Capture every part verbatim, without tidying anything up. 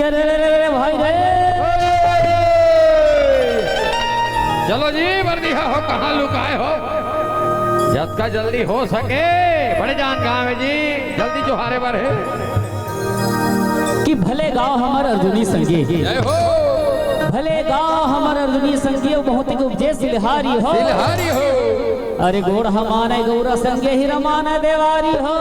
अरे, अरे, अरे, अरे, भाई रे। चलो जी, बरदिहा हो, कहाँ लुकाए हो? जतका जल्दी हो सके, बड़े जान गाँव हे जी, जल्दी जोहारे बर हे। कि भले गाँव हमर अर्जुनी संगी, जय हो। भले गाँव हमर अर्जुनी संगी, अउ बहुत ही उपजे सिलहारी हो। सिलहारी हो। अरे गोड़ हमाने गौरा संगे ही रमाना देवारी हो।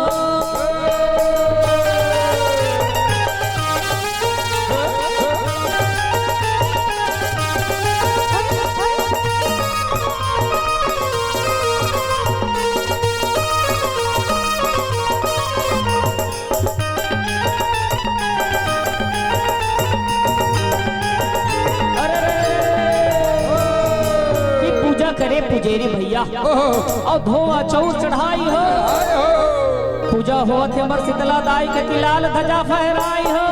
अरे रे, कि पूजा करे पुजेरी भैया, ओहो। अउ धोवा चौर चढ़ाई हो। आय हो। पूजा होवत हे अमर शीतला दाई के, कि लाल ध्वजा फहराई हो।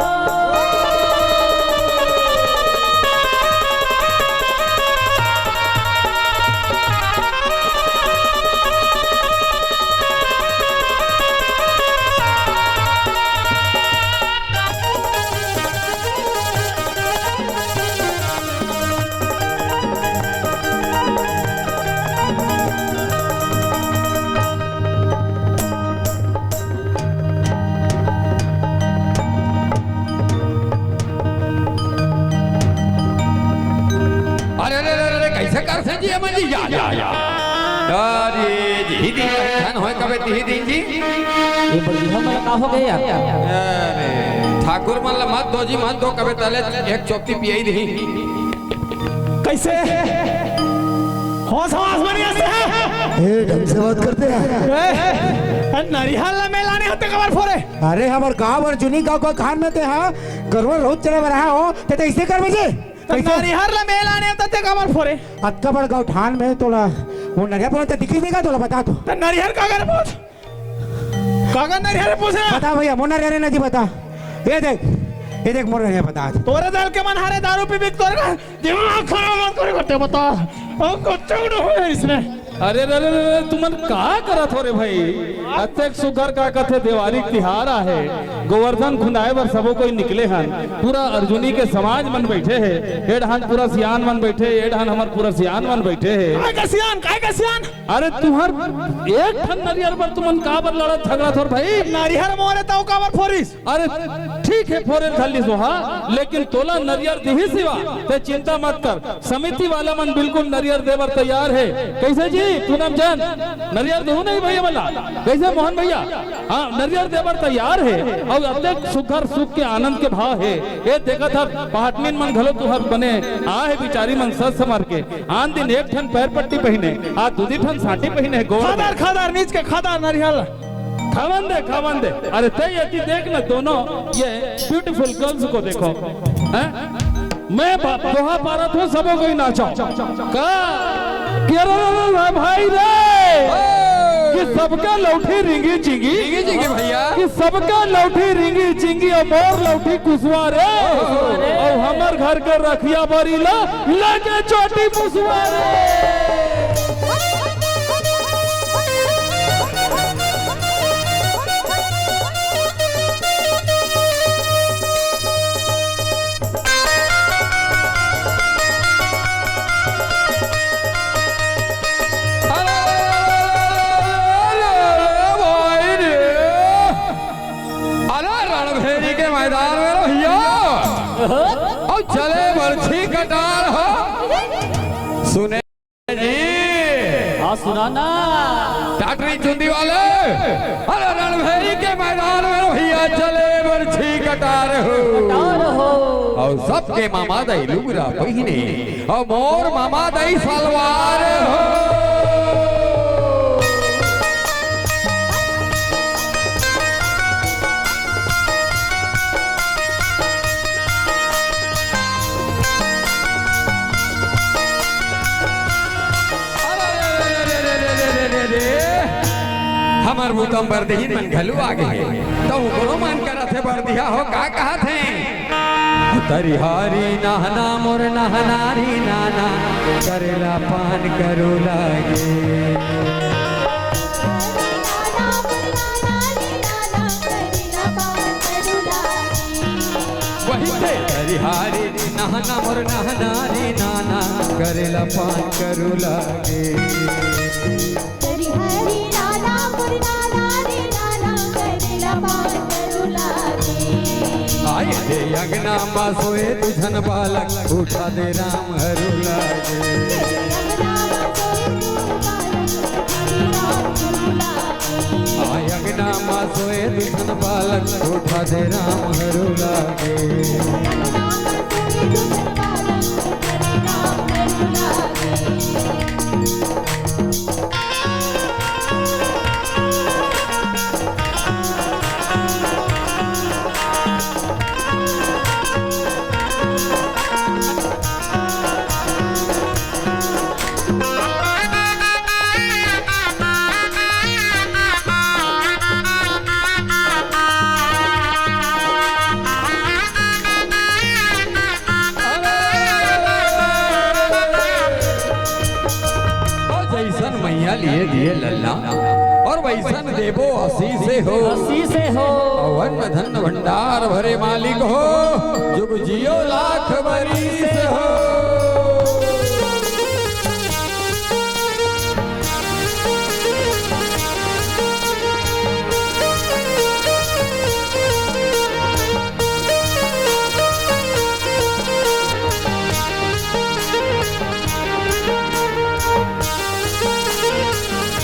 अरे, अरे, अरे, अरे, कैसे कर से जी, अमन जी? या, या, या। अरे, जी, जी, धन होय कबे तिही दिन जी। ये बरदिहा मन का हो गए यार? अरे, ठाकुर मन ला मत दो जी, मत दो, कबे तले एक चोपती पियाई दही। कैसे? होश हवास बनी ऐसे है? ए, ढंग से बात करते हैं। ए, नरिहर ला मेलाने होते कबर फोरे। अरे, हमर गाँव अर्जुनी गाँव का खान में ते, हाँ, गरवा रोज चले बरहा हो, ते, ते इसे कर बजे। त कैसे? नरिहर ला मेलाने होते ते कबर फोरे। अतका बड़ गाँव ठान में तोला, वो नरिहर पर ते दिखी देगा तोला, बता तो। त नरिहर का कर पूछ? काका नरिहर पूछ ना। बता भैया, मोर नरिहर नदी बता। ये देख, ये देख मोर नरिहर बता। तोरे दल के मन हरे दारू पी पी के तोरे का दिमाग खराब मत करे करते बता। अब कुछ चौड़ हो है इसने। अरे रे रे रे, तुमन का करत हो रे भाई? अतेक सुघर का कथे देवारी तिहार आहे, गोवर्धन खुंदाए बर सबो कोई निकले हन, पूरा अर्जुनी के समाज मन बैठे हे, एडहन पूरा सियान मन बैठे, एडहन हमर पूरा सियान मन बैठे हे। काय का सियान, काय का सियान? अरे तुहर एक ठन नरियर बर तुमन काबर लड़त झगड़त हो भाई? नरियर मोरे तव काबर फोरिस? अरे ठीक हे फोरे धरली सोहा, लेकिन तोला नरियर दिही सिवा ते चिंता मत कर। समिति वाला मन बिल्कुल नरियर देबर तैयार हे। कैसे जी पूनम जान, नरियर देहू नहीं भैया वाला? कैसे मोहन भैया? हाँ, नरियर देबर तैयार हे। अउ अतेक सुघर सुख के आनंद के भाव हे। ए देखत हर पहाटनिन मन घलो तुहर बने आ हे बिचारी मन सज समर के। आन दिन एक ठन पैर पट्टी पहिने, आज दूधी ठन सांटी पहिने हे गोड़ में। खादर, खादर, नीच के खादर नरिहर। खावन दे, खावन दे। अरे ते यदि देख ना दोनों ये beautiful girls को देखो, हैं? मैं बा-, दोहा पारत हूँ, सबो कोई नाचो। का? के रे रे रे भाई रे, कि सबका लौठी रिंगी चिंगी, रिंगी चिंगी भैया। कि सबका लौठी रिंगी चिंगी, अउ मोर लौठी कुसुआ रे। अउ हमर घर के रखिया बरी ला, लगे चोटी पुसुआ रे। अरे, अरे, अरे, अरे, भाई रे। अरे, रणभेरी के मैदान में रे भैया। अउ चले बरछी कटार हो। सुने जी। हाँ, सुना ना। टाटरी चुंदी वाले, अरे रणभेरी के मैदान में भैया चले बरछी कटार हो। कटार हो। अउ सबके मामा दाई लुगरा पहिने, अउ मोर मामा दाई सलवार हो। अरे, अरे, अरे, अरे, अरे, अरे, अरे, अरे। हमर बुतम बरदिही मन घलू आ गे। त ओकरो मन करत हे बरदिहा हो, का कहत हे? तरिहारी नहना मोर नहनारी नाना, करेला पान करू लागे। वही से हरी हरी नहना मोर नहना रे नाना, करेला पान करू लागे। हरी हरी नाना मोर नाना रे नाना, करेला पान करू लागे। आय दे अंगना मा सोए दू झन बालक, उठा दे राम हरू लागे। अंगना मा सोए दू झन बालक, उठा दे राम हरू लागे। और जैसन मैया लिए दिए लल्ला, और वैसन देबो आशीष हो। आशीष हो। अवन धन भंडार भरे मालिक हो, जुग जियो लाख बरिस